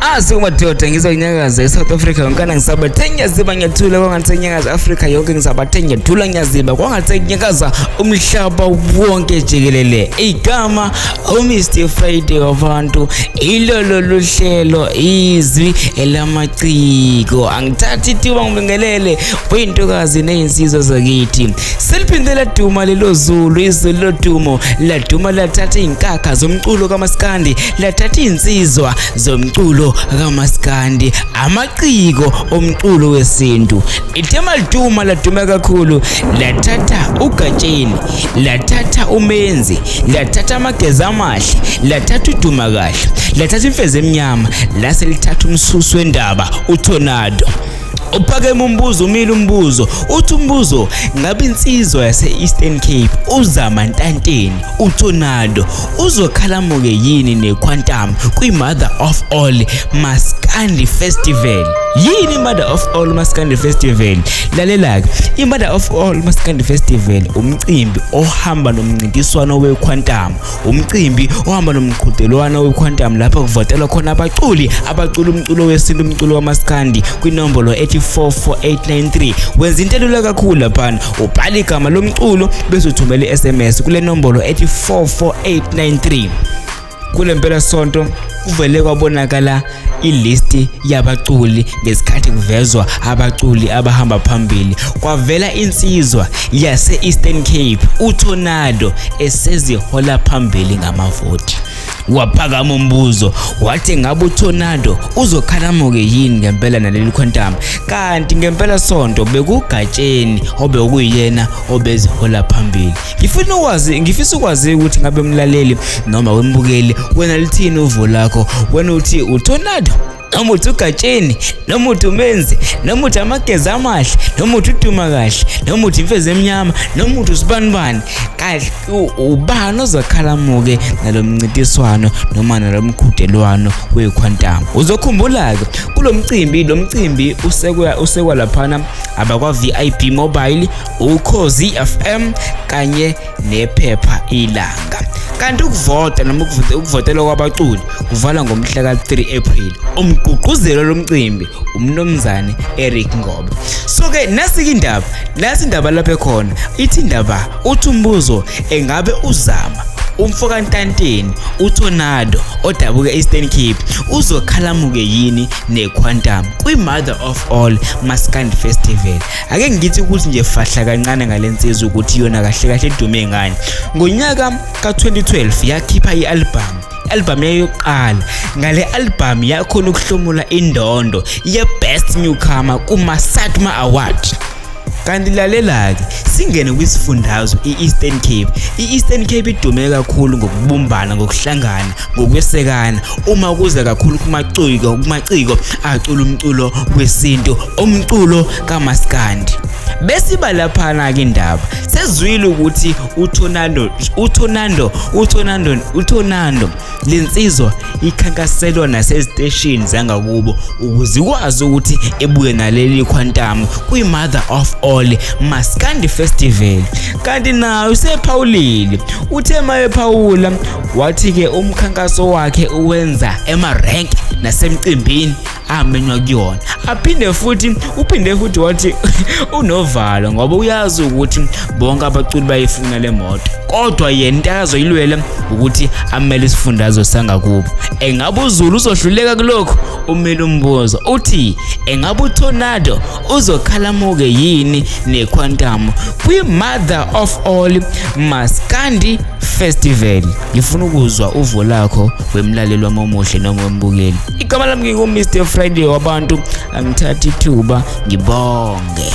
Azi madoda, ngizonyakaza eSouth Africa yonkana, ngisabathe ngiyaziba, ngiyathula kwangathi nyakaza Africa yonke, ngisabathe ngiyathula, ngiyaziba kwangathi nyakaza umhlaba wonke jikelele. Igama uMr Friday wabantu, ilolo luhlelo Izwi Elamaciko. Angithathi ithuba ngibingelele kuyintokazi nezinsizwa zakithi. Seliphinde laduma lelo zulu, izulu lodumo laduma, lathatha izinkakha zomculo kaMaskandi, lathatha izinsizwa zomculo kaMaskandi, amaciko omculo wesintu. Ithema liduma, laduma kakhulu, lathatha uGatsheni, lathatha uMenzi, lathatha Amageza Amahle, lathatha uDuma Kahle, lathatha Imfezi Emnyama, lase lithatha umsusi wendaba uTornado. Uphakeme umbuzo, umile umbuzo, uthi umbuzo: ngabe insizwa yase-Eastern Cape uZama Ntanteni uTornado uzokhalamuke yini neQuantum kwi-Mother of All Maskandi Festival? Yini i-Mother of All Maskandi Festival? Lalela-ke, i-Mother of All Maskandi Festival umcimbi ohamba nomncintiswano weQuantum, umcimbi ohamba nomqhudelwano weQuantum, lapho kuvotelwa khona abaculi abacula umculo wesintu, umculo wamaskandi, kwinombolo ethi 44893. Wenza into elula kakhulu laphana: ubhala igama lomculo bese uthumela i-SMS kule nombolo ethi 44893. Kule mpela sonto kuvele kwabonakala ilisti yabaculi. Ngesikhathi kuvezwa abaculi abahamba phambili, kwavela insizwa yase-Eastern Cape uTornado esezihola phambili ngamavoti. Waphakama umbuzo wathi: ngabe uTornado uzokhalamuke yini ngempela naleli Quantum? Kanti ngempela sonto bekuGatsheni obekuyena obezihola phambili. Ngifuna ukwazi, ngifisa ukwazi ukuthi ngabe umlaleli noma wembukeli, wena lithini uvo lakho? Wena uthi uTornado noma uthi uGatsheni noma uthi uMenzi noma uthi Amageza Amahle noma uthi uDuma Kahle noma uthi Imfezi Emnyama noma uthi usibanibani? Kahle, ubani ozokhalamuke nalo mncintiswano noma nalo mqhudelwano weQuantum? Uzokhumbula-ke kulo mcimbi, lo mcimbi usekwa laphana abakwa-VIP Mobile, Ukhozi FM kanye nephepha Ilanga. Kanti ukuvota noma ukuvotelwa kwabaculi kuvala ngomhla ka-3 April. Umgqugquzelo lomcimbi umnumzane Eric Ngobe. So-ke nasi-ke indaba, nasi indaba lapho ekhona. Ithi indaba, uthi umbuzo: engabe uzama umfokaNtanteni uTornado odabuka e-Eastern Cape uzokhalamuke yini neQuantum kwi-Mother of All Maskandi Festival? Ake ngithi ukuthi nje fahla kancane ngale nsizwa, ukuthi yona kahle kahle idume ngani. Ngonyaka ka-2012 yakhipha i-album, album yayo yokuqala. Ngale album yakhona ukuhlomula indondo ye-Best Newcomer kuma-SATMA Award. Kanti lalela-ke, singene kwisifundazwe i-Eastern Cape. I-Eastern Cape idume kakhulu ngokubumbana, ngokuhlangana, ngokwesekana uma kuza kakhulu kumaciko acula umculo wesintu, umculo kaMaskandi. Besiba laphana-ke indaba, sezwile ukuthi uTornado, uTornado, uTornado, uTornado, lensizwa ikhankaselwa naseziteshini zangakubo ukuze ikwazi ukuthi ebuye naleli Quantum kwi-Mother of All Maskandi Festival. Kanti nayo usephawulile, uthe mayephawula wathi-ke umkhankaso wakhe uwenza emarenke nasemcimbini amenywa kuyona. Aphinde futhi, uphinde futhi wathi unovalo ngoba uyazi ukuthi bonke abaculi bayifuna le moto, kodwa yena into akazoyilwela ukuthi amele isifundazwe sangakubo. Engabe uZulu uzohluleka kulokhu? Umile umbuzo, uthi engabe uTornado uzokhalamuke yini neQuantum kwi-Mother of All Maskandi Festival? Ngifuna ukuzwa uvo lakho, wemlaleli wami omuhle noma wembukeli. Igama lami ngingu-Mr Friday wabantu. Angithathi ithuba ngibonge.